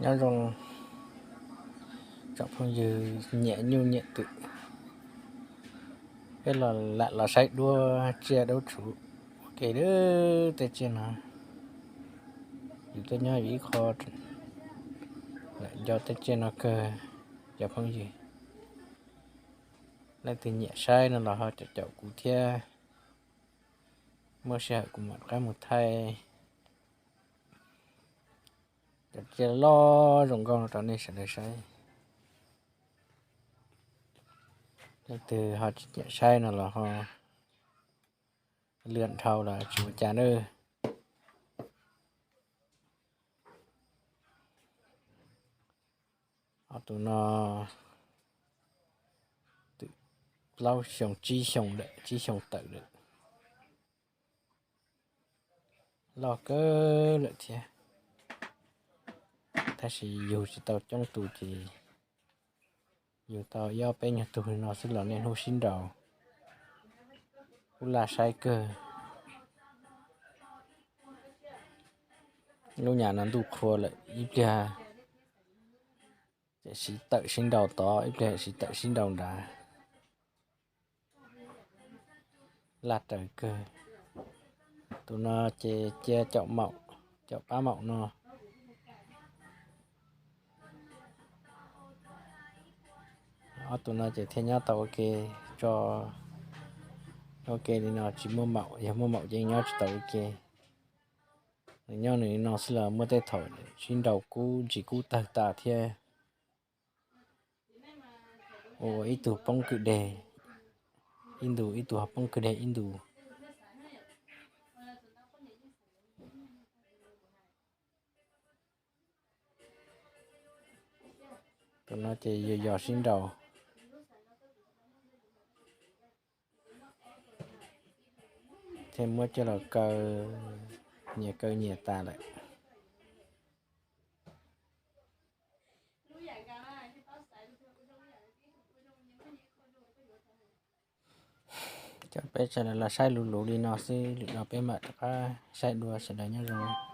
Nyob zoo tsoom phooj ywg nyiam nyuj nyiam twm, peb los lam los saib duab tsiaj duab txhuv ua ke lawm. Tej tsiaj no yus tuaj nyob yus ib qho lawm nco tej tsiaj no kawg cov phooj ywg. Leej twg nyiam saib no los ho caum caum kuv thiab, muaj sij hawm kuv mam rov qab mus thaij cov tsiaj loj zoo nkauj no rau nej sawv daws saib. Leej twg ho tsis nyiam saib no los ho lwam dhau los tsis ua cas nawb. Ob tug no twm plaub xyoo tsib xyoo lawm, tsib xyoo tawm lawm, loj kawg lawm thiab. Tab sis yug tsis tau coob tus ces yug tau ib ob peb nyuag tug li no xwb los niaj hnub sib nraus, kuj laj saib kawg. Lub nyam no ntuj qhua lawm, ib pliag tseem siv tawm sib nraus tod, ib pliag siv tawm sib nraus nrad. Laj raws kawg. Tus no ces cia caum maum, caum pab maum no. Ob tug no ces thiaj nyob tau ua ke, tso ua ke li no tsis muaj maum, yog muaj maum ces nyob tsis tau ua ke. Nws nyob nws li no xwb los muaj tej thaum sib nraus kub ntsis kub tawg tas thiab. Ua ib tug poob kwj deg ib ntus, ib tug ho poob kwj deg ib ntus. Tus no ces yog yos sib nraus, thiaj muab coj los kaw, nyias kaw nyias tas lawm. Cov peb sawv daws los saib luv luv li no xwb, lwm no peb mam rov qab saib dua, sawv daws nyob zoo.